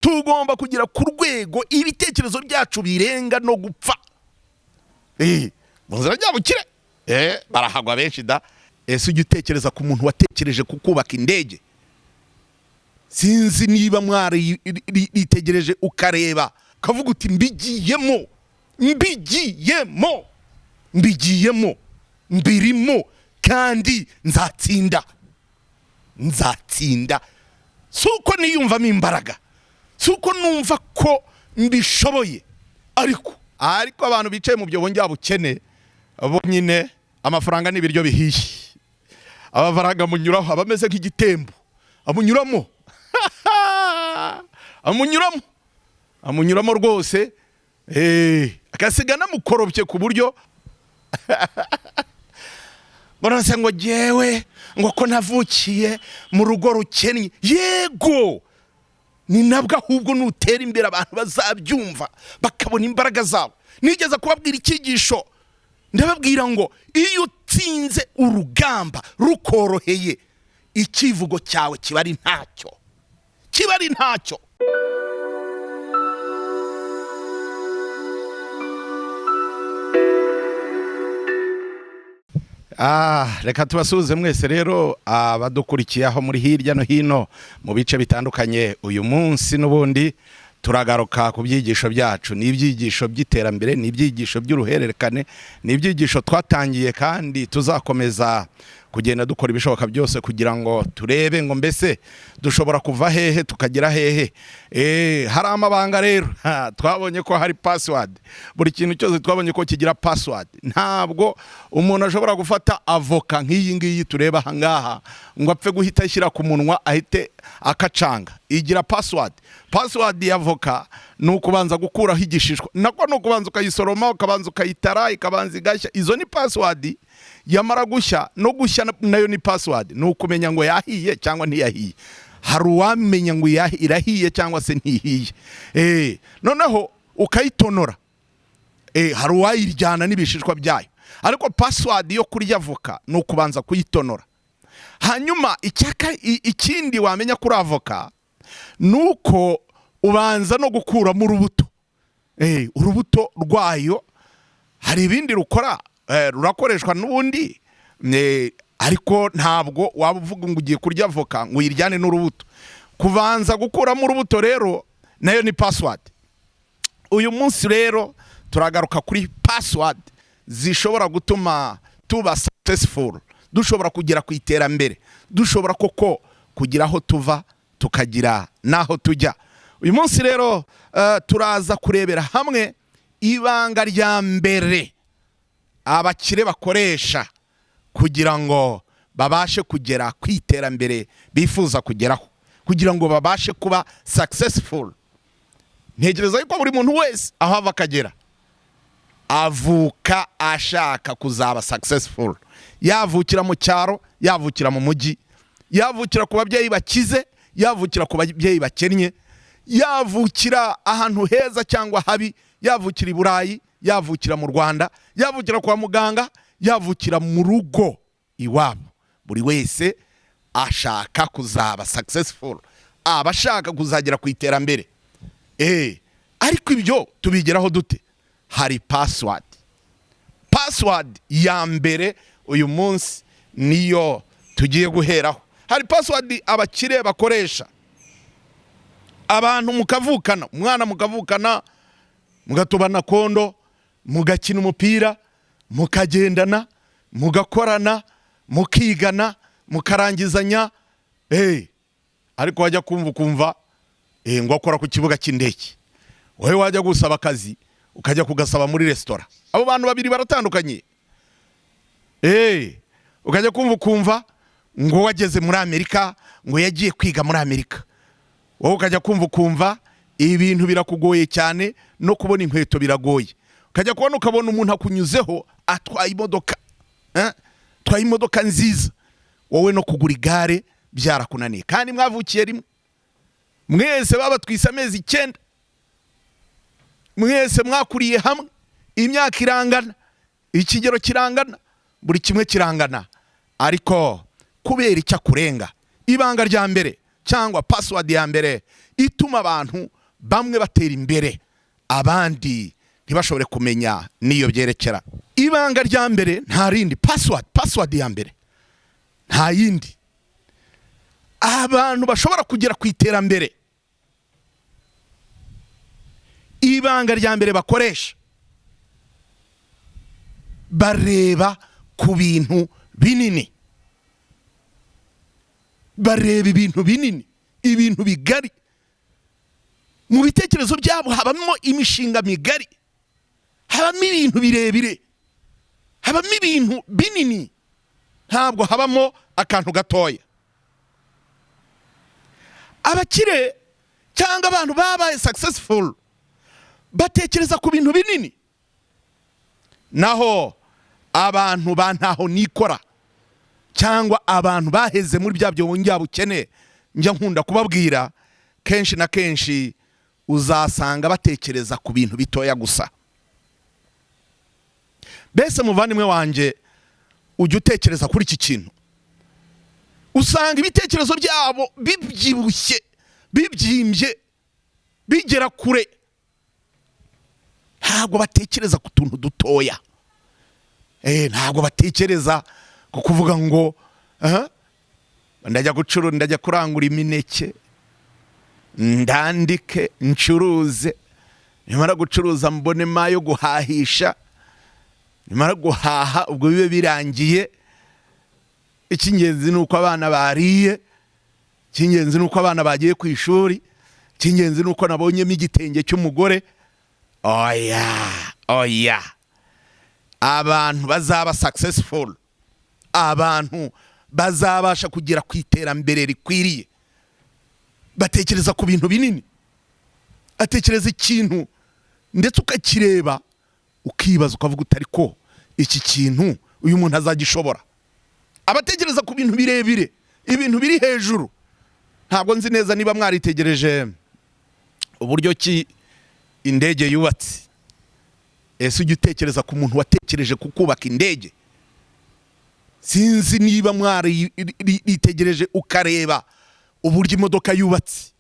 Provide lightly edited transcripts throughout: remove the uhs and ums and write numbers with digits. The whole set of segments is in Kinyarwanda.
Tugomba kugera ku rwego ibitekerezo byacu birenga no gupfa. Mu nzira njyabukire barahagwa benshi da. Ese ujya utekereza ku muntu watekereje ku kubaka indege? Sinzi niba mwaritegereje, ukareba ukavuga uti: "Mbigiyemo, mbigiyemo, mbigiyemo, mbirimo, kandi nzatsinda, nzatsinda." Si uko niyumvamo imbaraga, si uko numva ko mbishoboye, ariko abantu bicaye mu byobo njyabukene bo nyine, amafaranga n'ibiryo bihiye, amafaranga amunyuraho, aba ameze nk'igitembo, amunyuramo, amunyuramo, amunyuramo rwose, agasiga anamukorobye ku buryo ngo ngo jyewe ngo ko navukiye mu rugo rukennye. Yego, ni nabwo ahubwo nutera imbere abantu bazabyumva, bakabona imbaraga zawe. Nigeze kubabwira icyigisho, ndababwira ngo iyo utsinze urugamba rukoroheye, icyivugo cyawe kiba ari ntacyo, kiba ari ntacyo. Reka tubasuhuze mwese rero abadukurikiye aho muri hirya no hino mu bice bitandukanye. Uyu munsi n'ubundi turagaruka ku byigisho byacu. Ni ibyigisho by'iterambere, ni ibyigisho by'uruhererekane, ni ibyigisho twatangiye kandi tuzakomeza kugenda dukora ibishoboka byose kugira ngo turebe ngo mbese dushobora kuva hehe tukagera hehe. Hari amabanga rero. Twabonye ko hari password. Buri kintu cyose twabonye ko kigira password. Ntabwo umuntu ashobora gufata avoka nk'iyi ngiyi tureba aha ngaha ngo apfe guhita ashyira ku munwa ahite akacanga. Igira password. Password ya avoka ni ukubanza gukuraho igishishwa, nako ni ukubanza ukayisoroma, ukabanza ukayitara, ikabanza igashya. Izo ni password. Yamara gushya, no gushya nayo ni password, ni ukumenya ngo yahiye cyangwa ntiyahiye. Hari uwamenya ngo irahiye cyangwa se ntihiye. Noneho ukayitonora. Hari uwayiryana n'ibishishwa byayo, ariko password yo kurya avoka ni ukubanza kuyitonora. Hanyuma ikindi wamenya kuri avoka ni uko ubanza no gukuramo urubuto. Urubuto rwayo hari ibindi rukora, rurakoreshwa n'ubundi, ariko ntabwo waba uvuga ngo ugiye kurya avoka ngo uyiryane n'urubuto. Kubanza gukuramo urubuto rero nayo ni password. Uyu munsi rero turagaruka kuri password zishobora gutuma tuba successful, dushobora kugera ku iterambere, dushobora koko kugira aho tuva tukagira n'aho tujya. Uyu munsi rero turaza kurebera hamwe ibanga rya mbere abakire bakoresha kugira ngo babashe kugera ku iterambere bifuza kugeraho, kugira ngo babashe kuba successful. Ntekereza yuko buri muntu wese aho ava akagera avuka ashaka kuzaba successful. Yavukira mu cyaro, yavukira mu mujyi, yavukira ku babyeyi bakize, yavukira ku babyeyi bakennye, yavukira ahantu heza cyangwa habi, yavukira i Burayi, yavukira mu Rwanda, yavukira kwa muganga, yavukira mu rugo iwabo, buri wese ashaka kuzaba successful, aba ashaka kuzagera ku iterambere. Ariko ibyo tubigeraho dute? Hari password. Password ya mbere uyu munsi niyo tugiye guheraho. Hari password abakire bakoresha. Abantu mukavukana, umwana mukavukana, mugatubana kondo, mugakina umupira, mukagendana, mugakorana, mukigana, mukarangizanya, ariko wajya kumva ukumva ngo akora ku kibuga cy'indege, wowe wajya gusaba akazi ukajya kugasaba muri resitora. Abo bantu babiri baratandukanye. Ukajya kumva ukumva ngo wageze muri Amerika, ngo yagiye kwiga muri Amerika, wowe ukajya kumva ukumva ibintu birakugoye cyane, no kubona inkweto biragoye. Ukajya kubona ukabona umuntu akunyuzeho atwaye imodoka, atwaye imodoka nziza, wowe no kugura igare byarakunaniye, kandi mwavukiye rimwe mwese, babatwise amezi 9, mwese mwakuriye hamwe, imyaka irangana, ikigero kirangana, buri kimwe kirangana, ariko kubera icyo akurenga. Ibanga rya mbere cyangwa password ya mbere ituma abantu bamwe batera imbere, abandi ntibashobore kumenya n'iyo byerekera. Ibanga rya mbere nta rindi, password ya mbere nta yindi. Abantu bashobora kugera ku iterambere, ibanga rya mbere bakoresha, bareba ku bintu binini, bareba ibintu binini, ibintu bigari. Mu bitekerezo byabo habamo imishinga migari, habamo ibintu birebire, habamo ibintu binini, ntabwo habamo akantu gatoya. Abakire cyangwa abantu babaye successful batekereza ku bintu binini, naho abantu ba ntaho nikora cyangwa abantu baheze muri bya byobo njyabukene njya nkunda kubabwira, kenshi na kenshi uzasanga batekereza ku bintu bitoya gusa. Mbese muvandimwe wanjye, ujya utekereza kuri iki kintu? Usanga ibitekerezo byabo bibyibushye, bibyimbye, bigera kure. Ntabwo batekereza ku tuntu dutoya. Ntabwo batekereza ku kuvuga ngo "Aha, ndajya gucuru, ndajya kurangura imineke, ndandike ncuruze, nimara gucuruza mbone mayo guhahisha, nimara guhaha ubwo bibe birangiye. Icy'ingenzi ni uko abana bariye, icy'ingenzi ni uko abana bagiye ku ishuri, icy'ingenzi ni uko nabonyemo igitenge cy'umugore." Oya, oya! Abantu bazaba successful, abantu bazabasha kugera ku iterambere rikwiriye, batekereza ku bintu binini. Atekereza ikintu ndetse ukakireba ukibaza, ukavuga uti: "Ariko iki kintu uyu muntu azagishobora?" Abatekereza ku bintu birebire, ibintu biri hejuru. Ntabwo nzi neza niba mwaritegereje uburyo ki indege yubatse. Ese ujya utekereza ku muntu watekereje ku kubaka indege? Sinzi niba mwaritegereje ukareba uburyo imodoka yubatse.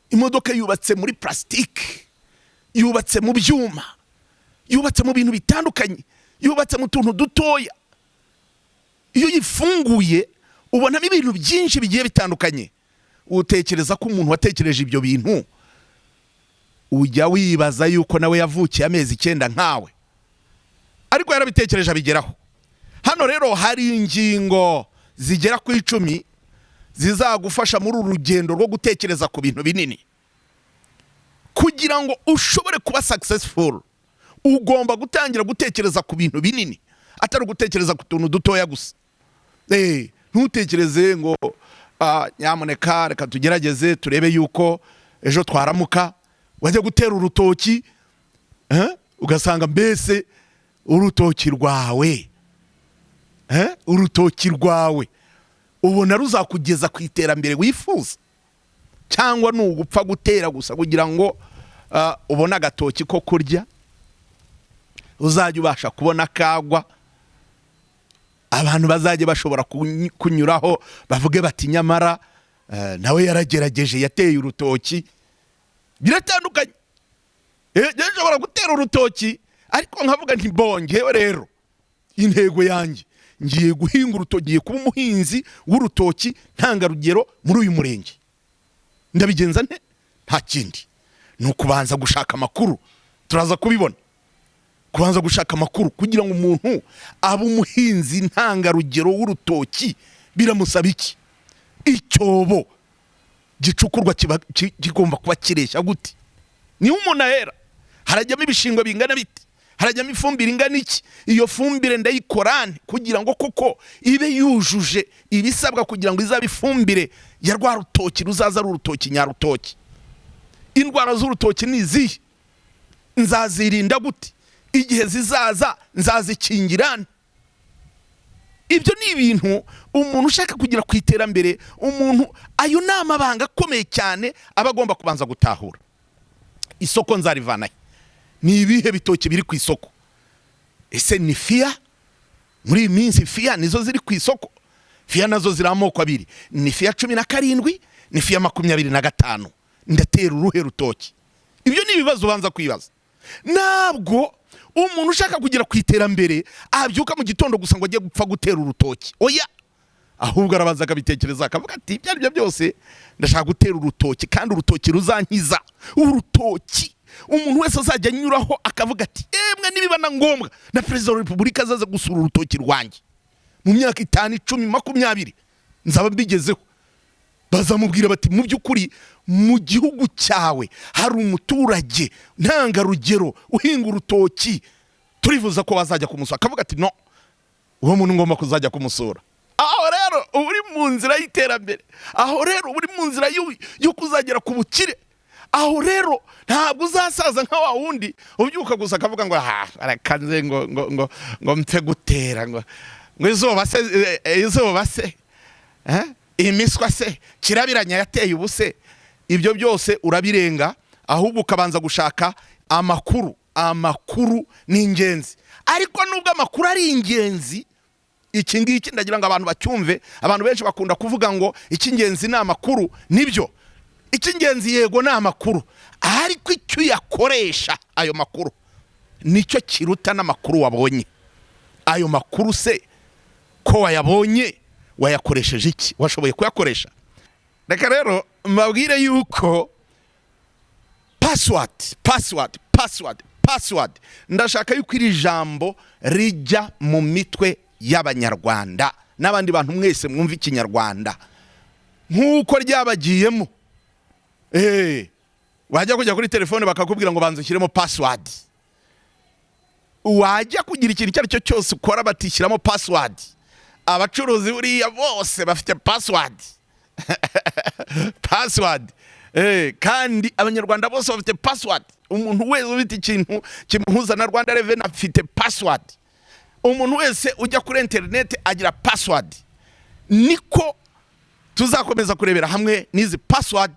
Imodoka yubatse muri plastique, yubatse mu byuma, yubatse mu bintu bitandukanye, yubatse mu tuntu dutoya. Iyo uyifunguye ubonamo ibintu byinshi bigiye bitandukanye. Utekereza ko umuntu watekereje ibyo bintu, ujya wibaza yuko nawe yavukiye amezi 9 nkawe, ariko yarabitekereje abigeraho? Hano rero hari ingingo zigera ku 10 zizagufasha muri uru rugendo rwo gutekereza ku bintu binini. Kugira ngo ushobore kuba successful, ugomba gutangira gutekereza ku bintu binini, atari ugutekereza ku tuntu dutoya gusa. Ntutekereze ngo "Nyamuneka reka tugerageze turebe yuko ejo twaramuka." Wajya gutera urutoki, ugasanga mbese urutoki rwawe, urutoki rwawe ubona ruzakugeza ku iterambere wifuza, cyangwa ni ugupfa gutera gusa kugira ngo ubone agatoki ko kurya, uzajya ubasha kubona kagwa, abantu bazajya bashobora kunyuraho bavuge bati: "Nyamara nawe yaragerageje, yateye urutoki"? Biratandukanye. Njye nshobora gutera urutoki, ariko nkavuga nti: "Bongewe rero intego yanjye, ngiye guhinga urutoki, ngiye kuba umuhinzi w'urutoki ntangarugero muri uyu murenge." Ndabigenza nte? Nta kindi, ni ukubanza gushaka amakuru. Turaza kubibona. Kubanza gushaka amakuru kugira ngo umuntu abe umuhinzi ntangarugero w'urutoki biramusaba iki? Icyobo gicukurwa kiba kigomba kuba kireshya gute? Niho umuntu ahera. Harajyamo ibishingwe bingana bite? Harajyamo ifumbire ingana iki? Iyo fumbire ndayikorane kugira ngo koko ibe yujuje ibisabwa, kugira ngo izabe ifumbire ya rwa rutoki ruzaza ari urutoki nyarutoki? Indwara z'urutoki ni izihe? Nzazirinda gute? Igihe zizaza nzazikingirane? Ibyo ni ibintu umuntu ushaka kugera ku iterambere, umuntu, ayo ni amabanga akomeye cyane aba agomba kubanza gutahura. Isoko nzarivanahe? Ni ibihe bitoki biri ku isoko? Ese ni fiya? Muri iyi minsi fiya nizo ziri ku isoko. Fiya nazo ziri amoko abiri: ni fiya 17, ni fiya 25. Ndatera uruhe rutoki? Ibyo ni ibibazo ubanza kwibaza. Ntabwo umuntu ushaka kugera ku iterambere abyuka mu gitondo gusa ngo ajye gupfa gutera urutoki. Oya, ahubwo arabanza akabitekereza, akavuga ati: "Ibyo ari byo byose ndashaka gutera urutoki, kandi urutoki ruzankiza, urutoki umuntu wese azajya anyuraho akavuga ati: 'Emwe, nibiba na ngombwa na Perezida wa Repubulika azaza gusura urutoki rwanjye.' Mu myaka 5, 10, 20 nzaba mbigezeho." Bazamubwira bati: "Mu by'ukuri mu gihugu cyawe hari umuturage ntangarugero uhinga urutoki, turifuza ko wazajya kumusura." Akavuga ati: "No, uwo muntu ngomba kuzajya kumusura." Aho rero uba uri mu nzira y'iterambere, aho rero uba uri mu nzira yo kuzagera ku bukire. Aho rero ntabwo uzasaza nka wa wundi ubyuka gusa akavuga ngo: "Ha, reka nze ngo mpfe gutera, ngo izuba se, izuba se, imiswa se, kirabiranya yateye ubuse." Ibyo byose urabirenga, ahubwo ukabanza gushaka amakuru. Amakuru ni ingenzi, ariko nubwo amakuru ari ingenzi, iki ngiki ndagira ngo abantu bacyumve. Abantu benshi bakunda kuvuga ngo icy'ingenzi ni amakuru. Nibyo, icy'ingenzi yego ni amakuru, ariko icyo uyakoresha ayo makuru nicyo kiruta n'amakuru wabonye. Ayo makuru se ko wayabonye, wayakoresheje iki? Washoboye kuyakoresha? Reka rero mbabwire yuko password, password, password, password, ndashaka yuko iri jambo rijya mu mitwe y'Abanyarwanda n'abandi bantu mwese mwumva Ikinyarwanda nk'uko ryabagiyemo. Wajya kujya kuri telefone bakakubwira ngo banza ushyiremo password. Wajya kugira ikintu icyo ari cyo cyose ukora, batishyiramo password. Abacuruzi buriya bose bafite password, password. Kandi Abanyarwanda bose bafite password. Umuntu wese ufite ikintu kimuhuza na Rwanda Revenue afite password. Umuntu wese ujya kuri interineti agira password. Niko tuzakomeza kurebera hamwe n'izi password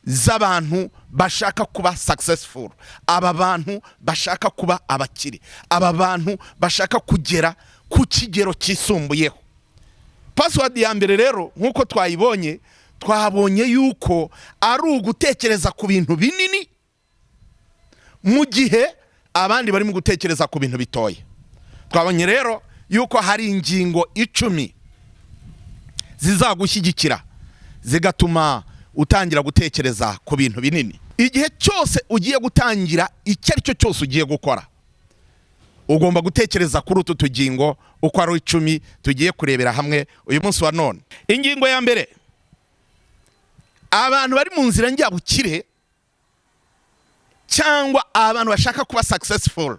z'abantu bashaka kuba successful, aba bantu bashaka kuba abakire, aba bantu bashaka kugera ku kigero cyisumbuyeho. Password ya mbere rero, nk'uko twayibonye, twabonye yuko ari ugutekereza ku bintu binini mu gihe abandi barimo gutekereza ku bintu bitoya. Twabonye rero yuko hari ingingo 10 zizagushyigikira, zigatuma utangira gutekereza ku bintu binini. Igihe cyose ugiye gutangira icyo ari cyo cyose ugiye gukora, ugomba gutekereza kuri utu tugingo uko ari 10 tugiye kurebera hamwe uyu munsi wa none. Ingingo ya mbere: abantu bari mu nzira njyabukire cyangwa abantu bashaka kuba successful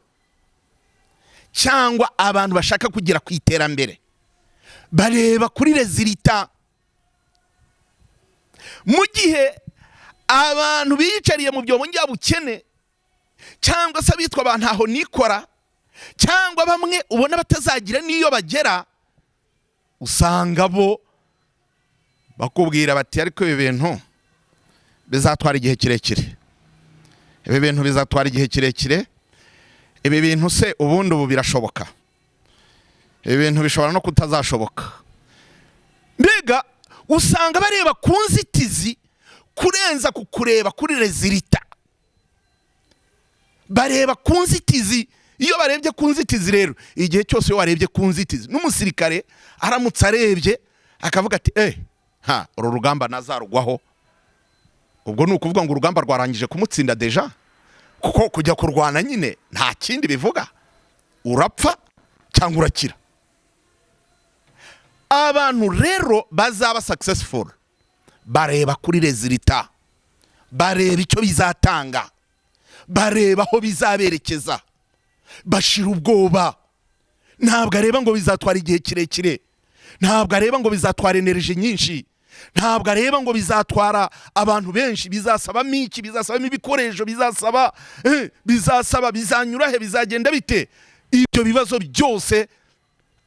cyangwa abantu bashaka kugera ku iterambere bareba kuri résultat, mu gihe abantu biyicariye mu byobo njyabukene cyangwa se abitwa ba ntaho nikora cyangwa bamwe ubona batazagira n'iyo bagera, usanga bo bakubwira bati: "Ariko ibi bintu bizatwara igihe kirekire, ibi bintu bizatwara igihe kirekire, ibi bintu se ubundi ubu birashoboka? Ibi bintu bishobora no kutazashoboka." Mbega usanga bareba ku nzitizi kurenza ku kureba kuri résultat. Bareba ku nzitizi. Iyo barebye ku nzitizi rero, igihe cyose iyo warebye ku nzitizi, n'umusirikare aramutse arebye akavuga ati: "Eh, ha, uru rugamba nazarugwaho," ubwo ni ukuvuga ngo urugamba rwarangije kumutsinda déjà, kuko kujya kurwana nyine nta kindi bivuga, urapfa cyangwa urakira. Abantu rero bazaba successful bareba kuri résultat, bareba icyo bizatanga, bareba aho bizaberekeza, bashira ubwoba. Ntabwo areba ngo bizatwara igihe kirekire, ntabwo areba ngo bizatwara énergie nyinshi, ntabwo areba ngo bizatwara abantu benshi, bizasabamo iki, bizasabamo ibikoresho, bizasaba, bizanyura he, bizagenda bite. Ibyo bibazo byose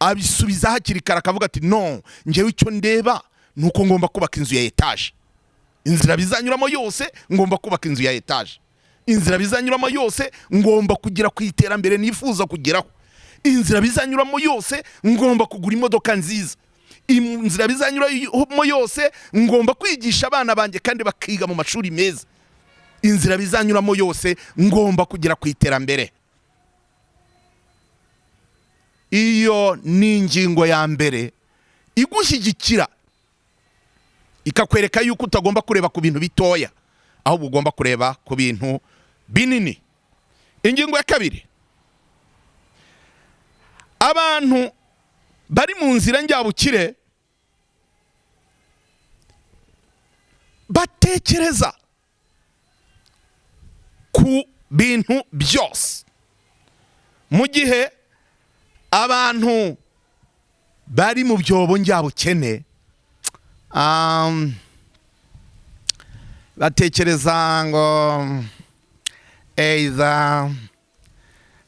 abisubiza hakiri kare, akavuga ati: "No, ngewe icyo ndeba ni uko ngomba kubaka inzu ya etaje. Inzira bizanyuramo yose, ngomba kubaka inzu ya etaje. Inzira bizanyuramo yose, ngomba kugera ku iterambere nifuza kugeraho. Inzira bizanyuramo yose, ngomba kugura imodoka nziza." Inzira bizanyuramo yose, ngomba kwigisha abana banjye kandi bakiga mu mashuri meza. Inzira bizanyuramo yose, ngomba kugera ku iterambere. Iyo ni ingingo ya mbere igushyigikira, ikakwereka yuko utagomba kureba ku bintu bitoya, ahubwo ugomba kureba ku bintu binini. Ingingo ya kabiri, abantu bari mu nzira njyabukire batekereza ku bintu byose, mu gihe abantu bari mu byobo njyabukene batekereza ngo either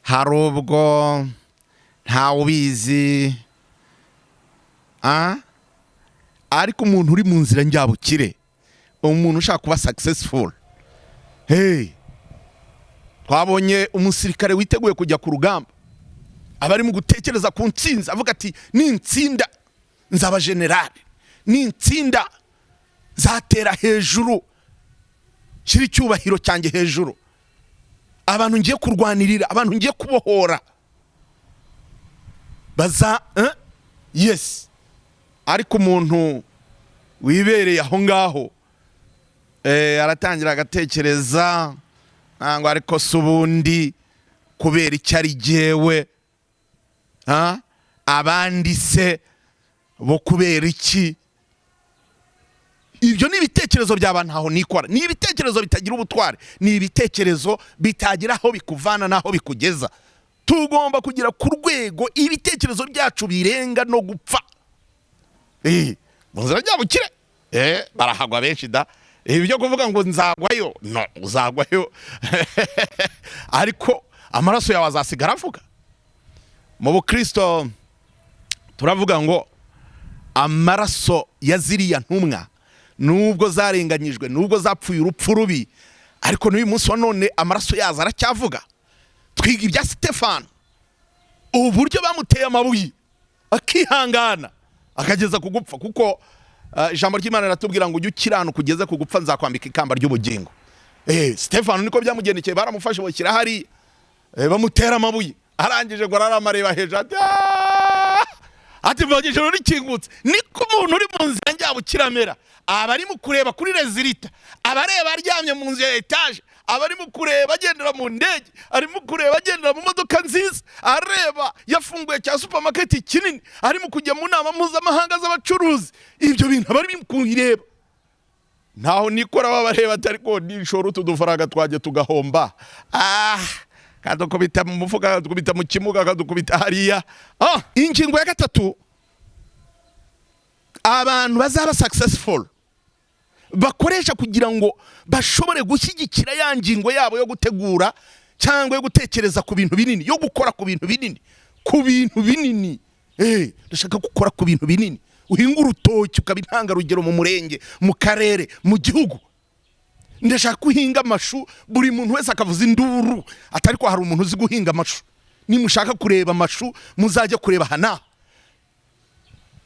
hari ubwo ntawe ubizi. Ariko umuntu uri mu nzira njyabukire, umuntu ushaka kuba successful, hey, twabonye umusirikare witeguye kujya ku rugamba aba ari mu gutekereza ku ntsinzi, avuga ati: "Nintsinda nzaba generale, nintsinda nzatera hejuru, shyira icyubahiro cyanjye hejuru, abantu ngiye kurwanirira, abantu ngiye kubohora baza." Yes, ariko umuntu wibereye aho ngaho aratangira agatekereza ntabwo, ariko se ubundi kubera icyo ari jyewe? Abandi se bo kubera iki? Ibyo ni ibitekerezo by'abantu aho nikora, ni ibitekerezo bitagira ubutwari, ni ibitekerezo bitagira aho bikuvana n'aho bikugeza. Tugomba kugera ku rwego ibitekerezo byacu birenga no gupfa. Mu nzira njyabukire barahagwa benshi da. Ibi byo kuvuga ngo nzagwayo, no uzagwayo, ariko amaraso yawe azasigara avuga. Mu bukristo turavuga ngo amaraso ya ziriya ntumwa, nubwo zarenganyijwe, nubwo zapfuye urupfu rubi, ariko n'uyu munsi wa none amaraso yazo aracyavuga. Twiga ibya Sitefano, uburyo bamuteye amabuye akihangana akageza ku gupfa, kuko ijambo ry'Imana riratubwira ngo: "Ujye ukiranuka ugeze ku gupfa, nzakwambika ikamba ry'ubugingo." Sitefano niko byamugendekeye. Baramufashe bashyira hariya, bamutera amabuye, arangije ngo ararama areba hejuru ati: "Ah!" Ati: "Mbonye ijuru rikingutse." Niko umuntu uri mu nzira njyabukiramera aba ari mu kureba kuri résultat, aba areba aryamye mu nzu ya etaje, aba ari mu kureba agendera mu ndege, arimo kureba agendera mu modoka nziza, areba yafunguye cya supermarket kinini, arimo kujya mu nama mpuzamahanga z'abacuruzi. Ibyo bintu aba ari kubireba. Ntaho nikora baba bareba atari ko nishora utu dufaranga twajya tugahomba, kadukubita mu mufuka, kadukubita mu kimuga, kadukubita hariya. Ingingo ya gatatu, abantu bazaba successful bakoresha kugira ngo bashobore gushyigikira ya ngingo yabo yo gutegura cyangwa yo gutekereza ku bintu binini, yo gukora ku bintu binini, ku bintu binini. Ndashaka gukora ku bintu binini. Uhinga urutoki ukaba intangarugero mu murenge, mu karere, mu gihugu. Ndashaka guhinga amashu, buri muntu wese akavuza induru atari ko hari umuntu uzi guhinga amashu. Nimushaka kureba amashu, muzajya kureba aha n'aha.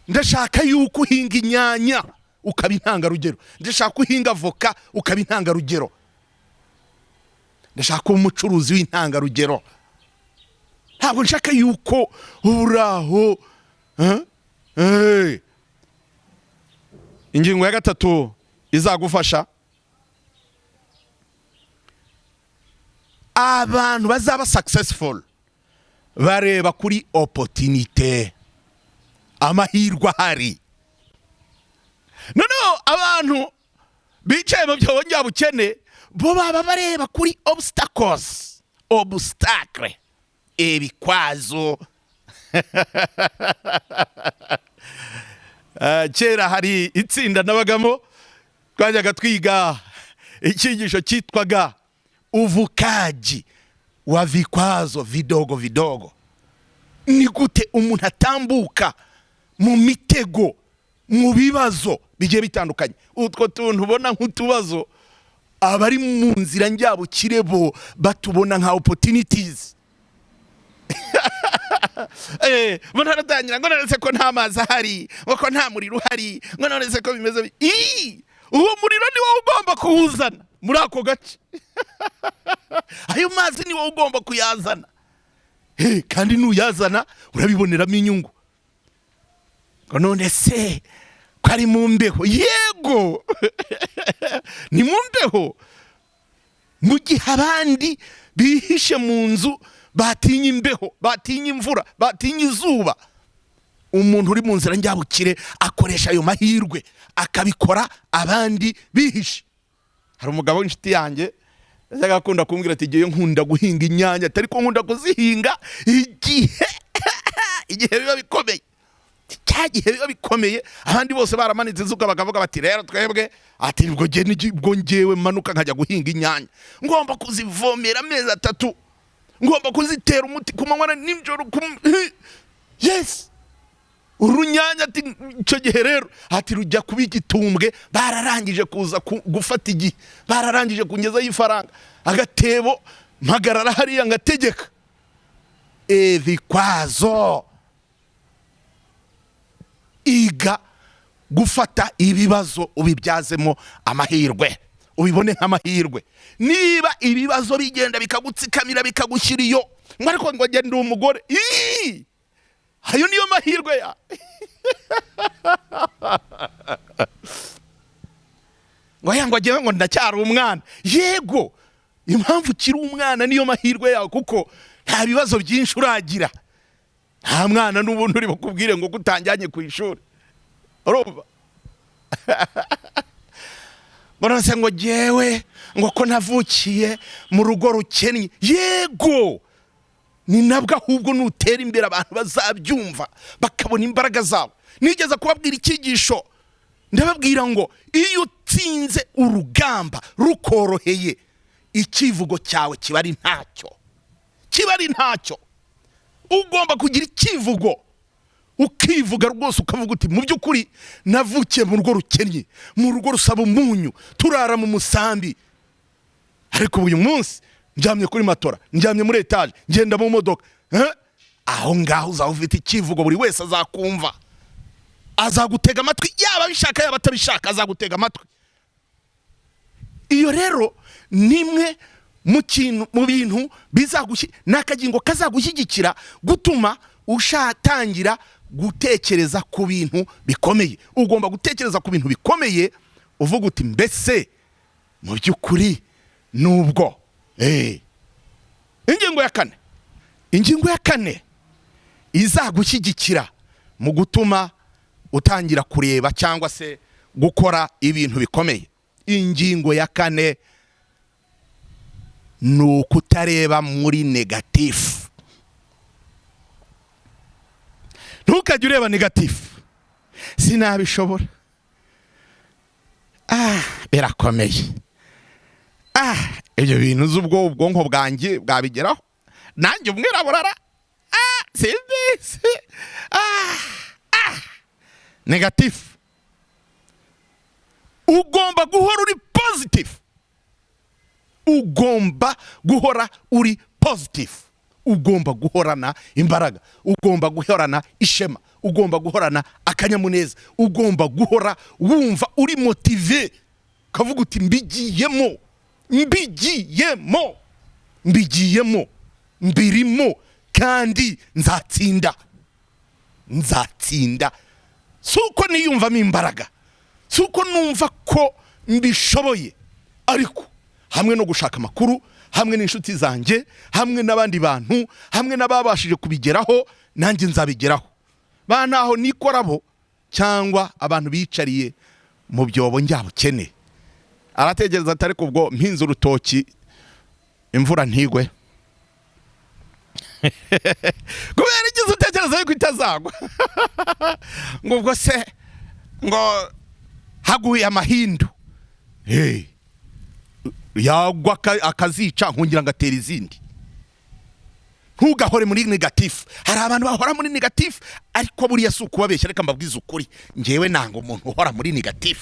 Ndashaka yuko uhinga inyanya ukaba intangarugero. Ndashaka uhinga avoka ukaba intangarugero. Ndashaka kuba umucuruzi w'intangarugero. Ntabwo nshaka yuko uri aho. Eh? Eh. Ingingo ya gatatu izagufasha, abantu bazaba successful bareba kuri opportunité, amahirwe ahari. Noneho abantu bicaye mu byobo njyabukene bo baba bareba kuri obstacles, obstacle, ibikwazo. Kera hari itsinda nabagamo, twajyaga twiga icyigisho cyitwaga uvukaji wa vikwazo vidogo vidogo. Ni gute umuntu atambuka mu mitego, mu bibazo bigiye bitandukanye? Utwo tuntu ubona nk'utubazo, abari mu nzira njyabukire bo batubona nka opportunities. Umuntu aratangira ngo none se ko nta mazi ahari, ngo ko nta muriro uhari, ngo none se ko bimeze Ii! Uwo muriro ni wowe ugomba kuwuzana muri ako gace, ayo mazi ni wowe ugomba kuyazana. Kandi nuyazana urabiboneramo inyungu. Ngo none se ko ari mu mbeho? Yego, ni mu mbeho. Mu gihe abandi bihishe mu nzu, batinya imbeho, batinya imvura, batinya izuba, umuntu uri mu nzira njyabukire akoresha ayo mahirwe akabikora abandi bihishe. Hari umugabo w'inshuti yanjye yajyaga akunda kumbwira ati: "Ngewe nkunda guhinga inyanya, atari ko nkunda kuzihinga igihe biba bikomeye, cya gihe biba bikomeye, abandi bose baramanitse isuka bakavuga bati: 'Rero twebwe,' ati ubwo ubwo ngewe manuka nkajya guhinga inyanya, ngomba kuzivomera amezi 3, ngomba kuzitera umuti ku manywa na nijoro yes urunyanya." Ati icyo gihe rero, ati rujya kuba igitumbwe, bararangije kuza gufata igihe, bararangije kungezaho ifaranga, agatebo, mpagarara hariya ngategeka ibikwazo. Iga gufata ibibazo ubibyazemo amahirwe, ubibone nk'amahirwe. Niba ibibazo bigenda bikagutsikamira, bikagushyira iyo ngo ariko ngo ngende umugore. Ii! Ayo niyo mahirwe ya ngo ya ngo agewe ngo ndacyari umwana. Yego, impamvu ukiri umwana niyo mahirwe yawe, kuko nta bibazo byinshi uragira, nta mwana n'ubundi uri bukubwire ngo kutanjyanye ku ishuri. Urumva ngo none se ngo jyewe ngo ko navukiye mu rugo rukennye? Yego, ni nabwo ahubwo nutera imbere abantu bazabyumva, bakabona imbaraga zawe. Nigeze kubabwira icyigisho, ndababwira ngo iyo utsinze urugamba rukoroheye, icyivugo cyawe kiba ari ntacyo, kiba ari ntacyo. Ugomba kugira icyivugo, ukivuga rwose, ukavuga uti: "Mu by'ukuri navukiye mu rugo rukennye, mu rugo rusaba umunyu, turara mu musambi, ariko uyu munsi ndyamye kuri matora, ndyamye muri etaje, ngenda mu modoka." Eh? Aho ngaho uzaba ufite icyivugo, buri wese azakumva, azagutega amatwi, yaba abishaka yaba atabishaka, azagutega amatwi. Iyo rero ni imwe mu kintu mu bintu ni akagingo kazagushyigikira gutuma ushatangira gutekereza ku bintu bikomeye. Ugomba gutekereza ku bintu bikomeye, uvuga uti: "Mbese mu by'ukuri nubwo." Ingingo ya kane, ingingo ya kane izagushyigikira mu gutuma utangira kureba cyangwa se gukora ibintu bikomeye, ingingo ya kane ni ukutareba muri négatif. Ntukajye ureba négatif: "Sinabishobora, ah, birakomeye, ah, ibyo bintu uzi ubwo ubwonko bwanjye bwabigeraho, nanjye umwiraburara, ah, simbizi, ah, ah." Négatif. Ugomba guhora uri positif, ugomba guhora uri positif, ugomba guhorana imbaraga, ugomba guhorana ishema, ugomba guhorana akanyamuneza, ugomba guhora wumva uri motivé, ukavuga uti: "Mbigiyemo, mbigiyemo, mbigiyemo, mbirimo, kandi nzatsinda, nzatsinda." Si uko niyumvamo imbaraga, si uko numva ko mbishoboye, ariko hamwe no gushaka amakuru, hamwe n'inshuti zanjye, hamwe n'abandi bantu, hamwe n'ababashije kubigeraho, nanjye nzabigeraho. Ba ntaho nikorabo cyangwa abantu bicariye mu byobo njyabukene, aratekereza ati: "Ariko ubwo mpinze urutoki imvura ntigwe, kubera igize utekereza yuko itazagwa?" Ngo ubwo se ngo haguye amahindu? Hey, yagwa akazica, nkongera ngatera izindi. Ntugahore muri négatif. Hari abantu bahora muri négatif, ariko buriya si ukubabeshya, reka mbabwize ukuri, ngewe nanga umuntu uhora muri négatif,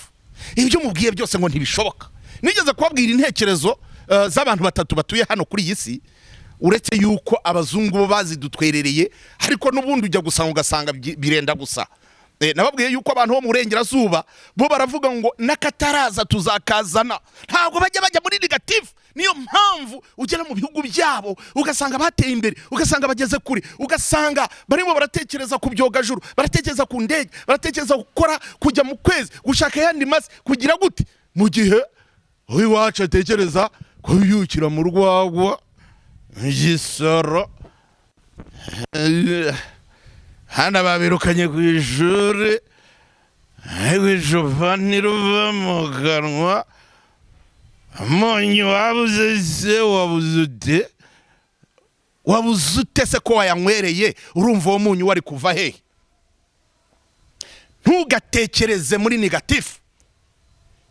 ibyo umubwiye byose ngo ntibishoboka. Nigeze kubabwira intekerezo z'abantu batatu batuye hano kuri iyi si. Uretse yuko abazungu bo bazidutwerereye, ariko n'ubundi ujya gusanga ugasanga birenda gusa. Nababwiye yuko abantu bo mu burengerazuba bo baravuga ngo n'akataraza tuzakazana, ntabwo bajya muri négatif. Niyo mpamvu ugera mu bihugu byabo ugasanga bateye imbere, ugasanga bageze kure, ugasanga barimo baratekereza ku byogajuru, baratekereza ku ndege, baratekereza gukora, kujya mu kwezi, gushaka ayandi masi, kugira gute, mu gihe iwacu atekereza kubyukira mu rwagwa igisoro. Hano babirukanye ku ishuri, ariko icupa ntiruva mu kanwa. Umunyu wabuze se? Wabuze ute? Wabuze ute se ko wayanywereye? Urumva uwo munyu wari kuva hehe? Ntugatekereze muri négatif.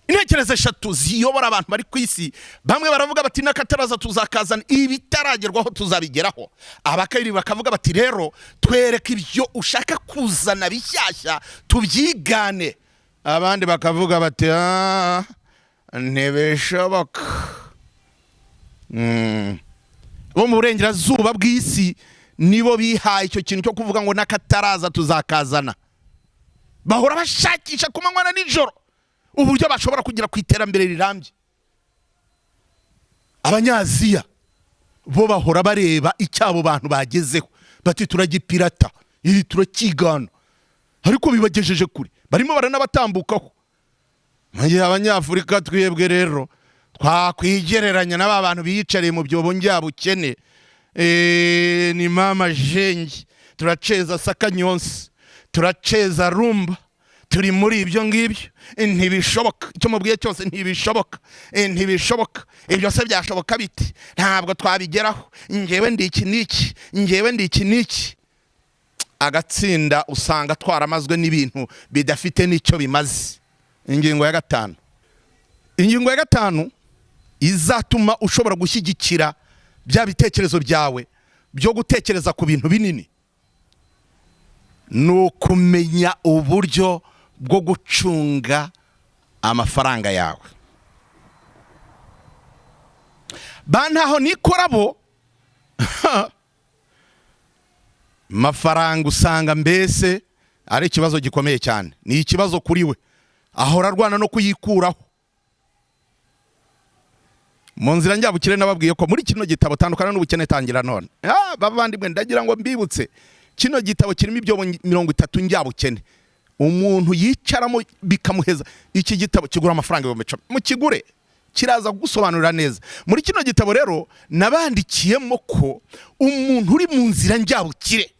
Intekerezo eshatu ziyobora abantu bari ku isi: bamwe baravuga bati n'akataraza tuzakazana, ibitaragerwaho tuzabigeraho. Abakabiri bakavuga bati rero twereke ibyo ushaka kuzana bishyashya tubyigane. Abandi bakavuga bati: "Ah, ntibishoboka." Bo mu burengerazuba bw'isi nibo bihaye icyo kintu cyo kuvuga ngo n'akataraza tuzakazana. Bahora bashakisha ku manywa na nijoro uburyo bashobora kugera ku iterambere rirambye. Abanyaziya bo bahora bareba icyo abo bantu bagezeho, bati turagipirata, iri turakigana, ariko bibagejeje kure, barimo baranabatambukaho. Mu gihe Abanyafurika twebwe rero twakwigereranya na ba bantu biyicariye mu byobo njyabukene. Ni mama jenge, turaceza sakanyonsi, turaceza rumba, turi muri ibyo ngibyo. Ntibishoboka, icyo mubwiye cyose ntibishoboka. Ntibishoboka, ibyo se byashoboka bite? Ntabwo twabigeraho, ngewe ndi iki n'iki, ngewe ndi iki n'iki. Agatsinda usanga twaramazwe n'ibintu bidafite n'icyo bimaze. Ingingo ya gatanu, ingingo ya gatanu izatuma ushobora gushyigikira bya bitekerezo byawe byo gutekereza ku bintu binini ni ukumenya uburyo bwo gucunga amafaranga yawe. Ba ntaho nikora bo mafaranga usanga mbese ari ikibazo gikomeye cyane, ni ikibazo kuri we, ahora arwana no kuyikuraho. Mu nzira njyabukire nababwiye ko muri kino gitabo Tandukana n'Ubukene Tangira None, bavandimwe, ndagira ngo mbibutse, kino gitabo kirimo ibyobo 30 njyabukene umuntu yicaramo bikamuheza. Iki gitabo kigura amafaranga 10,000, mukigure, kiraza kugusobanurira neza. Muri kino gitabo rero nabandikiyemo ko umuntu uri mu nzira njyabukire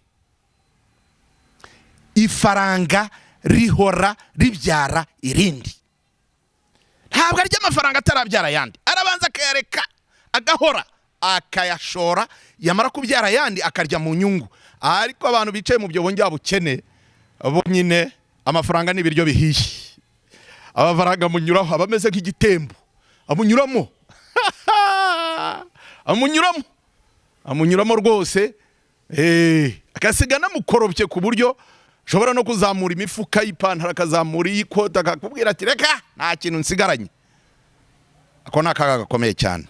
ifaranga rihora ribyara irindi. Ntabwo arya amafaranga atarabyara ayandi, arabanza akayareka agahora akayashora, yamara kubyara ayandi akarya mu nyungu. Ariko abantu bicaye mu byobo njyabukene bo nyine amafaranga ni ibiryo bihiye, amafaranga amunyuraho, aba ameze nk'igitembo, amunyuramo, amunyuramo, amunyuramo rwose, agasiga anamukorobye, ku buryo ashobora no kuzamura imifuka y'ipantaro, akazamura iy'ikoti, akakubwira ati reka nta kintu nsigaranye. Ako ni akaga gakomeye cyane.